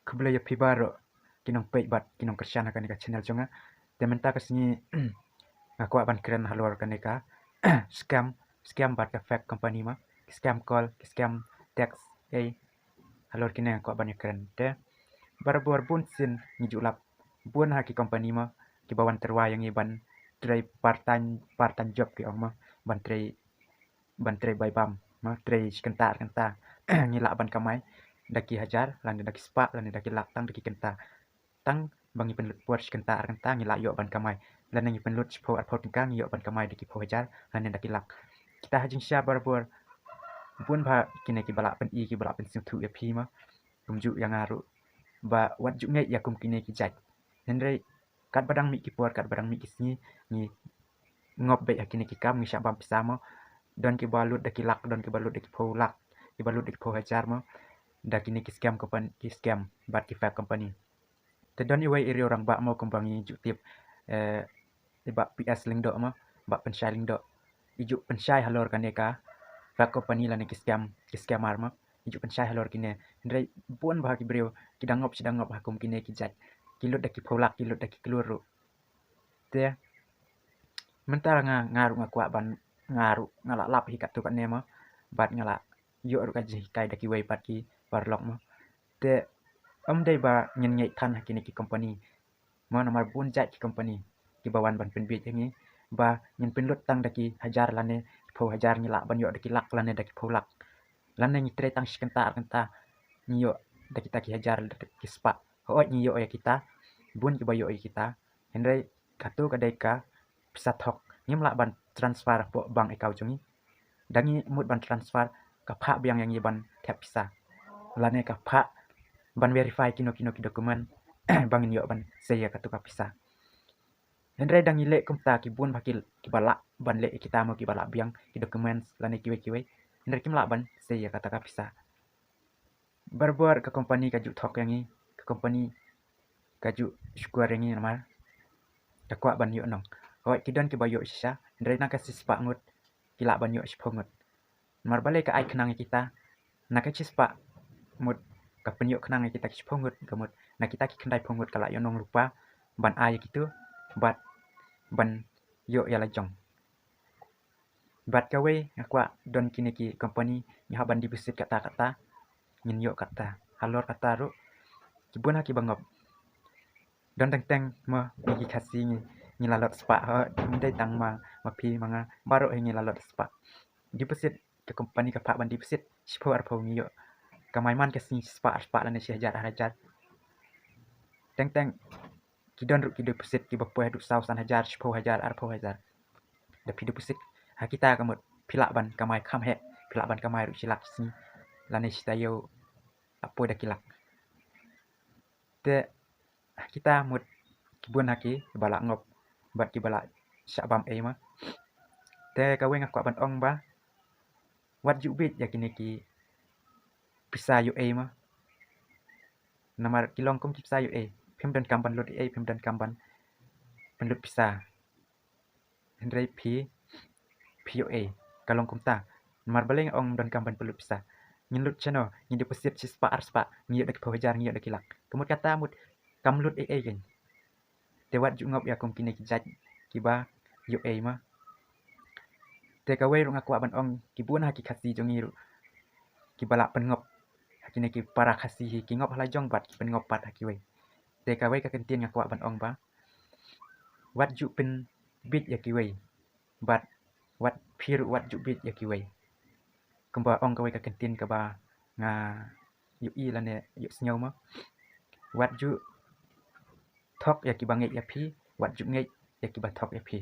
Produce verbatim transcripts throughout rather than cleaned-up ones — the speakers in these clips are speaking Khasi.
Khublei ïa phi baroh ki nongpeit bad ki nongkyrshan ha kane ka channel jong nga. Te mynta ka sngi nga kwah ban kren halor kane ka scam, scam bad ka fake company ma, ki scam call, ki scam text, eh, halor kine nga kwah ban ïa kren. Te barabor bun sien ngi ju lap bun ha ki company ma, kiba wan tyrwa ïa ngi ban trei part time, part time job ki ong ma, ban trei ban trei bai bam, ma, trei shi kynta ar kynta. Ngi lah ban kamai da ki hajar, lane da ki spah, lane da ki lak, tang da ki kynta. Tang ba ngi pynlut por shi kynta ar kynta ngi lah ïoh ban kamai. Lane ngi pynlut shiphew arphew tyngka ngi ïoh ban kamai da ki phew hajar lane da ki lak. Kita ha jingshisha barabor bun bha kine kiba lah pyni, kiba lah pynsngewthuh ïa phi ma, kumjuh ïa nga ruh, ba wat ju ngeit ïa kum kine ki jait. Hynrei katba dang mih ki por, katba dang mih ki sngi, ngi ngop beit ha kine ki kam, ngi shah bam pisa mo. Don kiba lut da ki lak, don kiba lut da ki phew lak, kiba lut da ki phew hajar mo, da kine ki scam company, ki scam bad ki fake company. Te don iwei i riew rangbah mo, kumba ngi ju tip, eh, i Bah P S Lyngdoh mo, Bah Pynshai Lyngdoh, i ju pynshai halor kane ka fake company lane ki scam, ki scammer mo, i ju pynshai halor kine. Hynrei bun bha ki briew ki dang ngop shi dang ngop ha kum kine ki jait, ki lut da ki phew lak, ki lut da ki klur ruh. Te mynta nga, nga ruh nga kwah ban, nga ruh nga lah lap hi katto katne mo, bad nga lah ïoh ruh ka jinghikai da kiwei pat ki paralok mo. Te ym dei ba ngin ngeit than ha kine ki company mo, namar bun jait ki company kiba wan ban pynbiej ïa ngi, ba ngin pynlut tang da ki hajar lane ki phew hajar, ngi lah ban ïoh da ki lak lane da ki phew lak. Lane ngi trei tang shi kynta ar kynta ngi ïoh da kita ki hajar, da ki spah. Hooid ngi ïoh ïa kita, bun kiba ïoh ïa kita. Hynrei kato ka dei ka pisa thok, ngim lah ban transfer hapoh bank account jong ngi. Da ngi mut ban transfer ka phah biang ïa ngi ban thep pisa, lane ka phah ban verify kino kino ki document ba ngin ïoh ban sei ïa kato ka pisa. Hynrei da ngi leh kumta, ki bun bha ki, kiba lah ban leh ïa kita mo, kiba lah biang ki documents lane kiwei kiwei, hynrei kim lah ban sei ïa kata ka pisa. Barabor ka company ka ju thok ïa ngi, ka company ka ju shukor ïa ngi namar ka kwah ban ïoh nong. Hooid ki don kiba ïoh shisha, hynrei na ka shispah ngut ki lah ban ïoh shiphew ngut. Namar balei ka ai khnang ïa kita, na ka shispah ngut ka pynïoh khnang ïa kita ki shiphew ngut, ka mut na kita ki khyndaiphew ngut ka lah ïoh nong lypa ban ai ïa kito, bad ban ïoh ïa la jong. Bad kawei nga kwah, don kine ki company ngi hap ban deposit katta katta, ngin ïoh katta. Halor kata ruh ki bun ha kiba ngop. Don teng teng ma ngi ki Khasi ngi, ngi la lot spah, ha, ym dei tang ma, ma phi ma nga, baroh hi ngi la lot spah. Deposit, ka company ka phah ban deposit shiphew arphew, ngi ïoh kamai man ka sngi shispah arspah lane shi hajar ar hajar. Teng teng ki don ruh ki deposit kiba poi haduh saw san hajar, shiphew hajar, arphew hajar. Da phi deposit ha kita ka mut phi lah ban kamai kham heh, phi lah ban kamai ruh shi lak shi sngi lane shi taïew, la poi da ki lak. Te ha kita mut ki bun ha ki, kiba lah ngop bad kiba lah shah bam ei ma. Te kawei nga kwah ban ong ba wat ju bieit ïa kine ki pisa ïoh ei ma. Namar ki long kum ki pisa ïoh ei, phim donkam ban lut ei, phim donkam ban pynlut pisa. Hynrei phi, phi ïoh ei, ka long kumta. Namar balei nga ong donkam ban pynlut pisa? Ngin lut shano, ngin deposit shispah arspah, ngi ïoh da ki phew hajar, ngi ïoh da ki lak. Ka mut kata mut kam lut ei ei kein. Te wat ju ngop ïa kum kine ki jait kiba ïoh ei ma. Te kawei ruh nga kwah ban ong, ki bun ha ki Khasi jong ngi ruh kiba lah pynngop ha kine ki para Khasi hi, ki ngop ha la jong bad ki pynngop pat ha kiwei. Te kawei ka kyntien nga kwah ban ong ba wat ju pynbieit ïa kiwei, bad wat phi ruh wat ju bieit ïa kiwei. Kumba ong kawei ka kyntien kaba nga ïohi lane ïohsngew ma, wat ju thok ïa kiba ngeit ïa phi, wat ju ngeit ïa kiba thok ïa phi.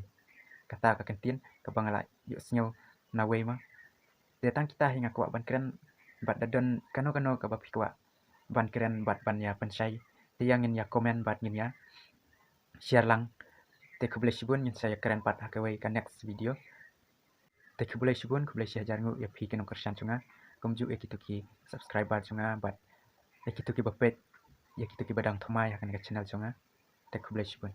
Kata ka kyntien kaba nga la ïohsngew na wei ma. Te tang kita hi nga kwah ban kren, bad da don kano kano kaba phi kwah ban kren bad ban ïa pynshai, te ïa ngin ïa comment bad ngin ïa share lang. Te khublei shibun, ngin sa ïa kren pat ha kawei ka next video. Te khublei shibun, khublei shihajar nguh ïa phi ki nongkyrshan jong nga, kumjuh ïa kito ki subscriber jong nga bad ïa kito kiba peit, ïa kito kiba dang thymmai ha kane ka channel jong nga. Te khublei shibun.